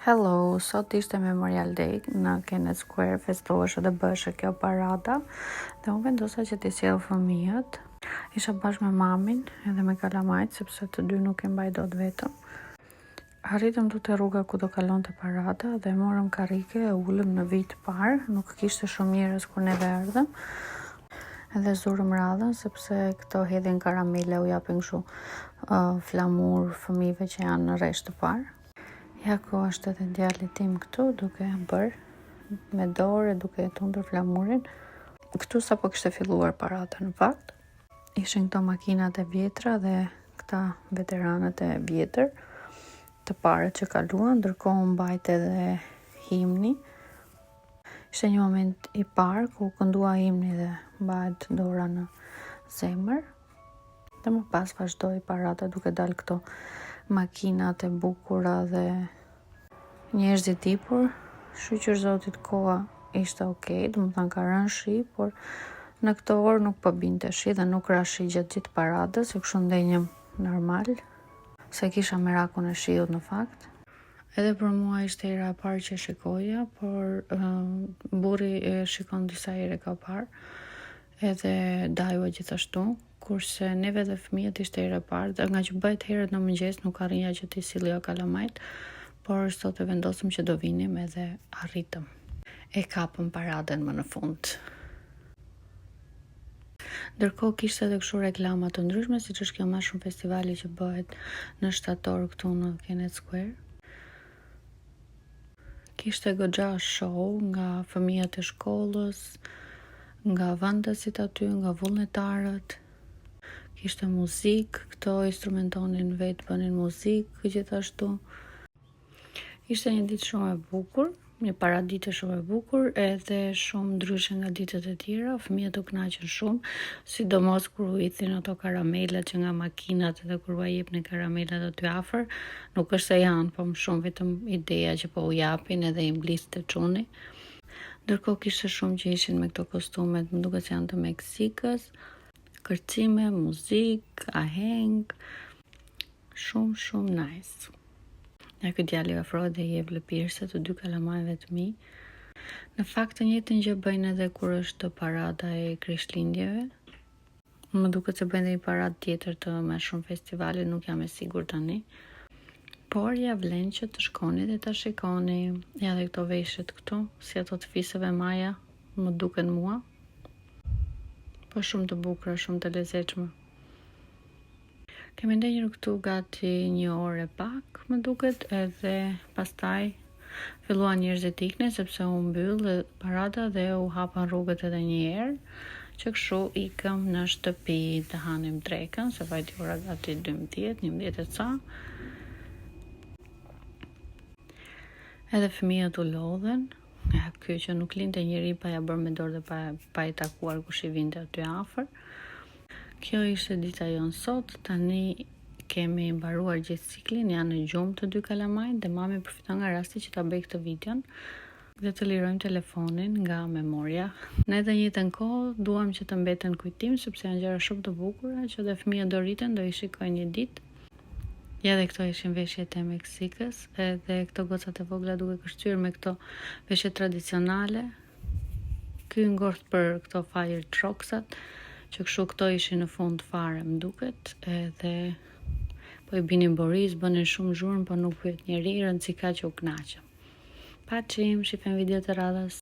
Hello, sot ishte Memorial Day në Kennett Square, festohesh dhe bëheshe kjo parada dhe unë vendosa që t'i sjell fëmijët. Isha bashkë me mamin edhe me kalamajt, sepse të dy nuk e mbaj dot vetëm. Arritëm tu te rruga ku do kalonte parada dhe morëm karrike e ulëm në vijë të parë, nuk kishte shumë njerëz kur neve erdhëm. Edhe zurëm radhën sepse këto hedhin karamele, u japin kështu uh, flamur fëmijëve që janë në rresht të parë. Ja ku është edhe djali tim këtu duke bërë me dorë duke e tundur flamurin. Këtu sapo kishte filluar parada në fakt. Ishin këto makinat e vjetra dhe këta veteranët e vjetër të parët që kaluan, ndërkohë u mbajt edhe himni. Ishte një moment i parë ku këndua himni dhe mbahet dora në zemër. Dhe më pas vazhdoi parada duke dalë këto makinat e bukura dhe njerëzit hipur. Shyqyr Zotit koha ishte okay, domethënë ka rënë shi, por në këtë orë nuk po binte shi dhe nuk ra shi gjatë gjithë paradës, e kështu ndenjëm normal, se kisha merakun e shiut në fakt. Edhe për mua ishte hera e parë që shikoja, por uh, burri e shikon disa herë ka parë, edhe dajua gjithashtu, kurse neve dhe fëmijët ishte hera e parë, dhe nga që bëhet herët në mëngjes nuk arrinja që t'i sillja kalamajt, por sot e vendosëm që do vinim edhe arritëm. E kapëm paradën më në fund. Ndërkohë kishte edhe kështu reklama të ndryshme, siç është kjo Mushroom Festivali që bëhet në shtator këtu në Kennett Square. Kishte goxha show nga fëmijët e shkollës, nga vendasit aty, nga vullnetarët. Kishte muzikë, këto instrumentonin vetë, bënin muzikë gjithashtu. Ishte një ditë shumë e bukur, një paradite shumë e bukur, edhe shumë ndryshe nga ditët e tjera. Fëmijët u kënaqën shumë, sidomos kur u hidhin ato karamelat që nga makinat edhe kur ua jepnin karamelat aty afër. Nuk është se janë, po më shumë vetëm ideja që po u japin edhe i mblidhte çuni. Ndërkohë kishte shumë që ishin me këto kostumet, më duket se janë të Meksikës, kërcime, muzikë, aheng, shumë shumë nice. Ja ky djali afrohet dhe i jep lëpirëse të dy kalamajve të mi. Në fakt të njëjtën gjë bëjnë edhe kur është parada e Krishtlindjeve. Më duket se bëjnë dhe një paradë tjetër të Mushroom Festivalit, nuk jam e sigurt tani. Por ja vlen që të shkoni dhe ta shikoni. Ja dhe këto veshjet këtu, si ato të fiseve Maja, më duken mua. Po shumë të bukura, shumë të lezetshme. Kemi ndenjur këtu gati një orë e pak, më duket, edhe pastaj filluan njerëzit të iknin sepse u mbyll dhe parada dhe u hapën rrugët edhe një herë, që kështu ikëm në shtëpi të hanim drekën, se vajti ora gati 12, 11 e ca. Edhe fëmijët u lodhen, ja ky që nuk linte njeri pa ja bërë me dorë dhe pa, pa i takuar kush i vinte aty afër. Kjo ishte dita jonë sot, tani kemi mbaruar gjithë ciklin, janë në gjumë të dy kalamajt dhe mami përfiton nga rasti që ta bëj këtë videon dhe të lirojmë telefonin nga memoria. Në të njëjtën kohë duam që të mbeten kujtim sepse janë gjëra shumë të bukura që dhe fëmijët do rriten, do i shikojnë një ditë. Ja dhe këto ishin veshjet e Meksikës, edhe këto gocat e vogla duke kërcyer me këto veshje tradicionale. Ky ngordh për këto fire trucksat, që kështu këto ishin në fund fare, më duket, edhe po i binin boris, bënin shumë zhurmë, po nuk pyet njeri, rëndësi ka që u kënaqëm. Paçim, shifem video të radhës.